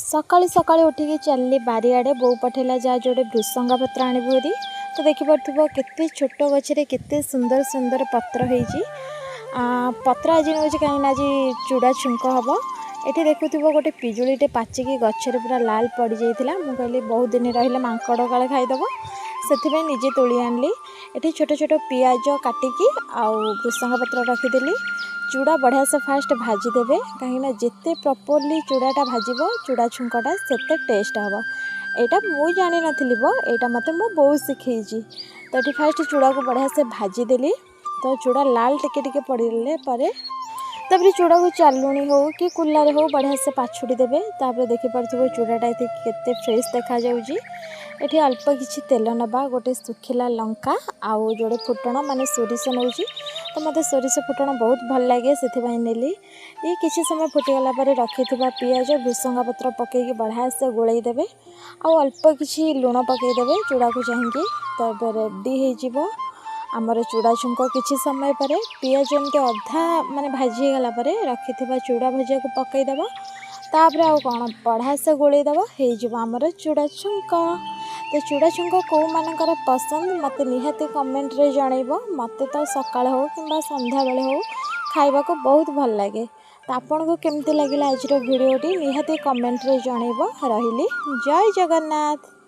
ସକାଳୁ ସକାଳୁ ଉଠିକି ଚାଲିଲି ବାରିଆଡ଼େ। ବୋଉ ପଠେଇଲା, ଯାହା ଯୋଡ଼େ ଭୃସଙ୍ଗା ପତ୍ର ଆଣିବୁ ହେରି। ତ ଦେଖିପାରୁଥିବ, କେତେ ଛୋଟ ଗଛରେ କେତେ ସୁନ୍ଦର ସୁନ୍ଦର ପତ୍ର ହେଇଛି। ପତ୍ର ଆଜି ନେଉଛି, କାହିଁକିନା ଆଜି ଚୁଡ଼ା ଛୁଙ୍କ ହେବ। ଏଠି ଦେଖୁଥିବ, ଗୋଟେ ପିଜୁଳିଟେ ପାଚିକି ଗଛରେ ପୁରା ଲାଲ ପଡ଼ିଯାଇଥିଲା। ମୁଁ କହିଲି, ବହୁତ ଦିନ ରହିଲେ ମାଙ୍କଡ଼ କାଳେ ଖାଇଦେବ, ସେଥିପାଇଁ ନିଜେ ତୋଳି ଆଣିଲି। ଏଠି ଛୋଟ ଛୋଟ ପିଆଜ କାଟିକି ଆଉ ଭୃସଙ୍ଗା ପତ୍ର ରଖିଦେଲି। ଚୁଡ଼ା ବଢ଼ିଆ ସେ ଫାଷ୍ଟ ଭାଜିଦେବେ, କାହିଁକିନା ଯେତେ ପ୍ରପରଲି ଚୁଡ଼ାଟା ଭାଜିବ, ଚୁଡ଼ା ଛୁଙ୍କଟା ସେତେ ଟେଷ୍ଟ ହେବ। ଏଇଟା ମୁଁ ଜାଣିନଥିଲି ବ, ଏଇଟା ମୋତେ ମୋ ବୋଉ ଶିଖେଇଛି। ତ ଏଠି ଫାଷ୍ଟ ଚୁଡ଼ାକୁ ବଢ଼ିଆ ସେ ଭାଜିଦେଲି। ତ ଚୁଡ଼ା ଲାଲ ଟିକେ ଟିକେ ପଡ଼ିଗଲେ ପରେ, ତାପରେ ଚୁଡ଼ାକୁ ଚାଲୁଣି ହେଉ କି କୁଲାରେ ହେଉ, ବଢ଼ିଆ ସେ ପାଛୁଡ଼ି ଦେବେ। ତାପରେ ଦେଖିପାରୁଥିବ, ଚୁଡ଼ାଟା ଏଠି କେତେ ଫ୍ରେଶ୍ ଦେଖାଯାଉଛି। ଏଠି ଅଳ୍ପ କିଛି ତେଲ ନେବା, ଗୋଟେ ଶୁଖିଲା ଲଙ୍କା ଆଉ ଯୋଡ଼େ ଫୁଟଣ, ମାନେ ସୋରିଷ ନେଉଛି। ତ ମୋତେ ସୋରିଷ ଫୁଟଣ ବହୁତ ଭଲ ଲାଗେ, ସେଥିପାଇଁ ନେଲି। ଇଏ କିଛି ସମୟ ଫୁଟିଗଲା ପରେ ରଖିଥିବା ପିଆଜ, ଭୃସଙ୍ଗା ପତ୍ର ପକାଇକି ବଢ଼ିଆ ସେ ଗୋଳେଇ ଦେବେ ଆଉ ଅଳ୍ପ କିଛି ଲୁଣ ପକାଇଦେବେ ଚୁଡ଼ାକୁ ଚାହିଁକି। ତ ଏବେ ରେଡ଼ି ହେଇଯିବ ଆମର ଚୁଡ଼ା ଛୁଙ୍କ। କିଛି ସମୟ ପରେ ପିଆଜ ଏମିତି ଅଧା ମାନେ ଭାଜି ହେଇଗଲା ପରେ ରଖିଥିବା ଚୁଡ଼ା ଭଜାକୁ ପକାଇଦେବ। ତାପରେ ଆଉ କ'ଣ, ବଢ଼ିଆ ସେ ଗୋଳେଇ ଦେବ, ହେଇଯିବ ଆମର ଚୁଡ଼ା ଛୁଙ୍କ। ତ ଚୁଡ଼ା ଛୁଙ୍କ କେଉଁମାନଙ୍କର ପସନ୍ଦ, ମୋତେ ନିହାତି କମେଣ୍ଟରେ ଜଣାଇବ। ମୋତେ ତ ସକାଳ ହେଉ କିମ୍ବା ସନ୍ଧ୍ୟାବେଳେ ହେଉ, ଖାଇବାକୁ ବହୁତ ଭଲ ଲାଗେ। ତ ଆପଣଙ୍କୁ କେମିତି ଲାଗିଲା ଆଜିର ଭିଡ଼ିଓଟି, ନିହାତି କମେଣ୍ଟରେ ଜଣାଇବ। ରହିଲି, ଜୟ ଜଗନ୍ନାଥ।